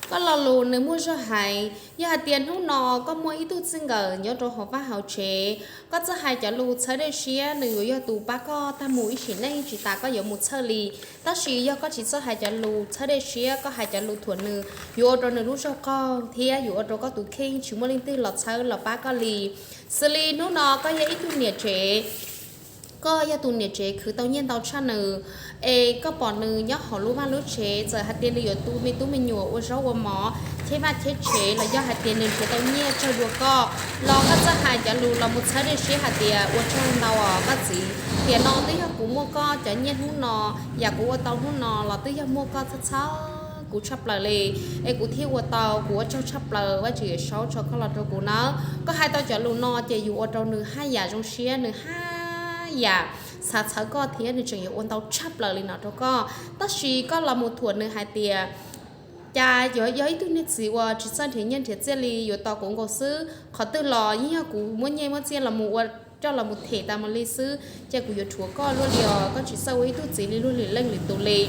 Koj lo lus nws muaj zog heev. Yog hais tias hnub no koj muaj ib tug txij nkawm nyob rau hauv vaj hauv tsev, koj txawj hais cov lus txhawb dej siab, nws yuav yog tus pab koj tag mus ib sim neej tsis tas koj yuav mus txhawj li. Tab sis yog koj tsis txawj hais cov lus txhawb dej siab, koj hais cov lus thuam nws, yuav ua rau nws lub zog qaug thiab yuav ua rau koj tus kheej tsis muaj leej twg los txhawb los pab koj li. Xws li hnub no koj yog ib tug niam tsev, koj yog tus niam tsev khwv tau nyiaj ntau tshaj nws, es koj pom nws nyob hauv lub vaj lub tsev, txawm hais tias nws yuav tu me tub me nyuam ua zaub ua mov, cheb vaj cheb tsev, los yog hais tias nws nrhiav tau nyiaj tsawg dua koj, los koj txawj hais cov lus los mus txhawb dej siab hais tias ua tsaug ntau os koj txiv, tiam no twb yog kuv muaj koj cov nyiaj hnub no, yam kuv ua tau hnub no los twb yog muaj koj txhawb txhawb kuv tshaj plaws li, es kuv thiaj ua tau, kuv ua tsaug tshaj plaws Vajtswv Yawmsaub tso koj los rau kuv nawb. Koj hais tau cov lus no ces yus ua rau nws haj yam zoo siab, nws haj yam xav txhawb koj thiab nws tseem yuav ua ntau tshaj plaws li no rau koj. Tab sis koj los mus thuam nws hais tias cas yuav yog ib tug niag txiv uas tsis txawj nrhiav nyiaj nrhiav txiaj li, yuav tos kuv nkaus xwb, qhov twg los yeej yog kuv muab nyiaj muab txiaj los mus ua coj los mus them tas mus li xwb, ces kuv yuav rhuav koj luaj li os, koj tsis txawj ua ib tug txiv li luag lwm leej lwm tus li.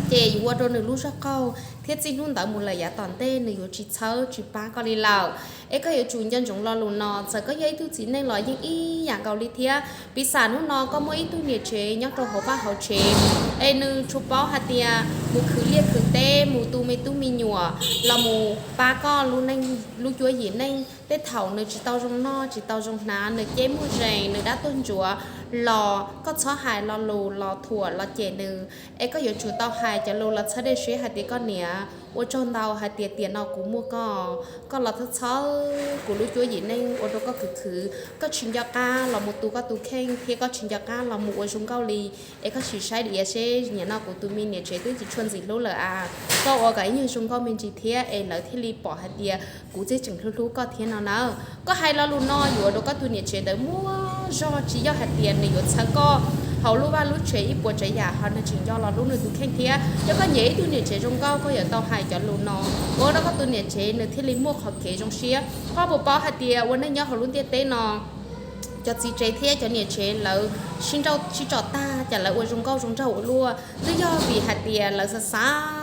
Ces yuav ua rau nws lub zog qaug thiab txij hnub ntawd mus lawm yav tom ntej nws yuav tsis txhawb tsis pab koj li lawm. Es koj yuav tsum nco ntsoov lo lus no, txawm koj yog ib tug txiv neej los yeej ib yam nkaus li thiab. Piv xam hnub no koj muaj ib tug niam tsev nyob rau hauv vaj hauv tsev, es nws tsuas paub hais tias mus khwv liaj khwv teb, mus tu me tub me nyuam, los mus pab koj lub neej lub cuab yim neej. Tej thaum nws tsis tau zoo noj tsis tau zoo hnav, nws ceb muag zees, nws dab tuag ntsuav, los koj txhob hais lo lus los thuam los cem nws. Es koj yuav tsum tau hais cov lus los txhawb dej siab hais tias koj niam, ua tsaug ntau hais tias tiam no kuv muaj koj, koj los txhawb txhawb kuv lub cuab yim neej ua rau koj khwv khwv, koj tsis nco qab los mus tu koj tus kheej thiab koj tsis nco qab los mus ua zoo nkauj li. Es koj sim saib diam seb nim no kuv tus me niam tsev twb tsis tshua ntxim hlub lawm as, koj ua kom ib nyuag zoo nkauj me ntsis thiab es lawv thiaj li pom hais tias kuv tseem hlub hlub koj thiab no na. Koj hais lo lus no yuav ua rau koj tus niam tsev ntawd muaj zog, tsis yog hais tias nws yuav txhawb koj hauv lub vaj lub tsev ib puas tsav yam ho nws tseem nco los hlub nws tus kheej thiab. Yog koj nyiam ib tug niam tsev zoo nkauj koj yuav tau hais cov lus no ua rau koj tus niam tsev nws thiaj li muaj qhov kev zoo siab. Koj puas paub hais tias ua neej nyob hauv lub ntiaj teb no, cov txiv tsev thiab cov niam tsev lawv sib nrauj sib tso tag ces lawv ua zoo nkauj zoo nraug ua luaj, twb yog vim hais tias lawv xav xav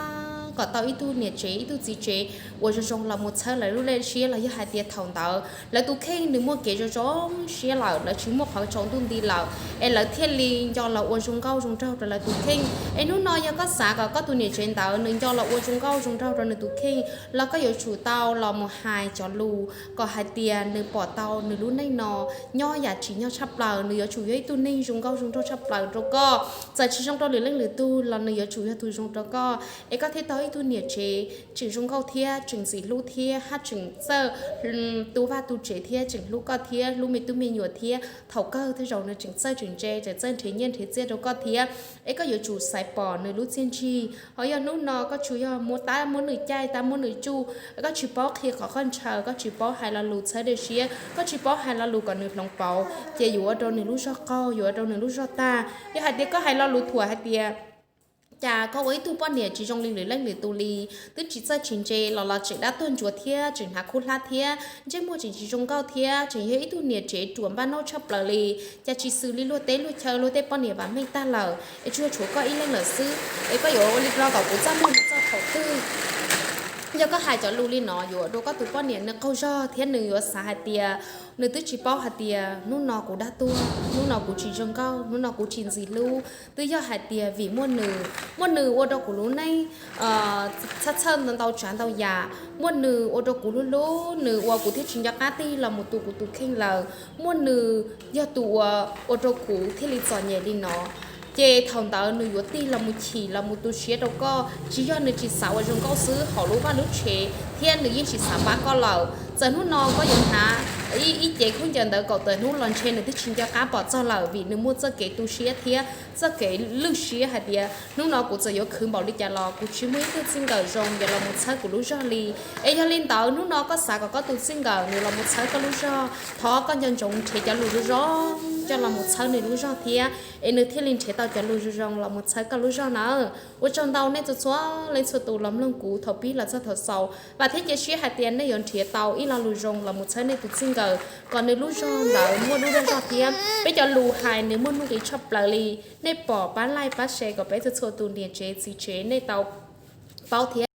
kom tau ib tug niam tsev ib tug txiv tsev uas zoo zoo los mus txhawb lawv lub lej siab los yog hais tias thaum ntawd lawv tus kheej nws muaj kev zoo zoo siab lawm, lawv tsis muaj qhov tsaus ntuj nti lawm es lawv thiaj li nco los ua zoo nkauj zoo nraug rau lawv tus kheej. Es hnub no yog koj xav kom koj tus niam tsev ntawd nws nco los ua zoo nkauj zoo nraug rau nws tus kheej los koj yuav tsum tau los mus hais cov lus kom hais tias nws pom tau nws lub neej no nyob yam tsim nyog tshaj plaws, nws yuav tsum yog ib tug neeg zoo nkauj zoo nraug tshaj plaws rau koj. Txawm tsis zoo rau lwm leej lwm tug los nws yuav tsum yog tus zoo rau koj, es koj thiaj tau ib tug niam tsev tseem zoo nkauj thiab tseem ntxim hlub thiab haj tseem txawj tu vaj tu tsev thiab tseem hlub koj thiab hlub me tub me nyuam thiab thaum kawg tej zaum nws tseem txawj tseem ntse tseem txawj nrhiav nyiaj nrhiav txiaj rau koj thiab. Es koj yuav tsum xaiv pom nws lub txiaj ntsig. Ho yog hnub no koj tsuas yog muab tab muab nws caij tab muab nws tsuj, koj tsis paub qhia qhov qoj ntshaw, koj tsis paub hais lo lus txhawb dej siab, koj tsis paub hais lo lus kom nws hloov pauv, ces yuav ua rau nws lub zog qaug, yuav ua rau nws lub zog tag. Yog hais tias koj hais lo lus thuam hais tias cas koj ua ib tug poj niam tsis zoo li lwm leej lwm tus li, twb tsis txawj tsis ntse los los tseem dab tuag ntsuav thiab tseem hnav khub hlab thiab ntsej muag tseem tsis zoo nkauj thiab tseem yog ib tug niam tsev ruam npaj noj tshaj plaws li, cas tsis xws li luag teb luag chaw luag tej poj niam vam meej tag lawm, es tsuas tshuav koj ib leeg lawm xwb, es koj yuav ua li no kom kuv txaj muag mus txog thaum twg? Yog koj hais cov lus li no yuav ua rau koj tus poj niam nws qaug zog thiab nws yuav xav hais tias nws twb tsis paub hais tias hnub no kuv dab tuag, hnub no kuv tsis zoo nkauj, hnub no kuv tsis ntxim hlub, twb yog hais tias vim muaj nws, muaj nws ua rau kuv lub neej txhawj txhawj ntau tsav ntau yam, muaj nws ua rau kuv hlub hlub nws uas kuv thiaj tsis nco qab tig los mus tu kuv tus kheej lawm, muaj nws yog tus uas ua rau kuv thiaj li txom nyem li no. Ces thaum ntawd nws yuav tig los mus chim los mus tu siab rau koj, tsis yog nws tsis xav ua zoo nkauj xwb, hauv lub vaj lub tsev thiab nws yeej tsis xav pab koj lawm. Txawm hnub no koj yuav hnav ib cev khaub ncaws ntawd kaum tawm hnub los ntshe nws twb tsis nco qab pom txog lawm, vim nws muaj txoj kev tu siab thiab txoj kev lwj siab hais tias hnub no kuv txawm yuav khwv npaum li cas los kuv tsis muaj ib tug txij nkawm zoo yuav los mus txhawb kuv lub zog li. Es yog li ntawd hnub no koj xav kom koj tus txij nkawm nws los mus txhawb koj lub zog, thov koj nco ntsoov nrhiav cov lus zoo zoo coj los mus txhawb nws lub zog thiab, es nws thiaj li nrhiav tau cov lus zoo zoo los mus txhawb koj lub zog nawb. Ua tsaug ntau nej txhua txhua leej txhua tus los mloog kuv thaum pib los txog thaum xaus, vam thiab cia siab hais tias nej yuav nrhiav tau ib lo lus zoo los mus txhawb nej tus txij nkawm kom nws lub zog ntawd muaj lub zog zog thiab peb cov lus hais nws muaj nuj nqis tshaj plaws li. Nej pom pab like pab share kom peb txhua txhua tus niam tsev txiv tsev nej tau paub thiab.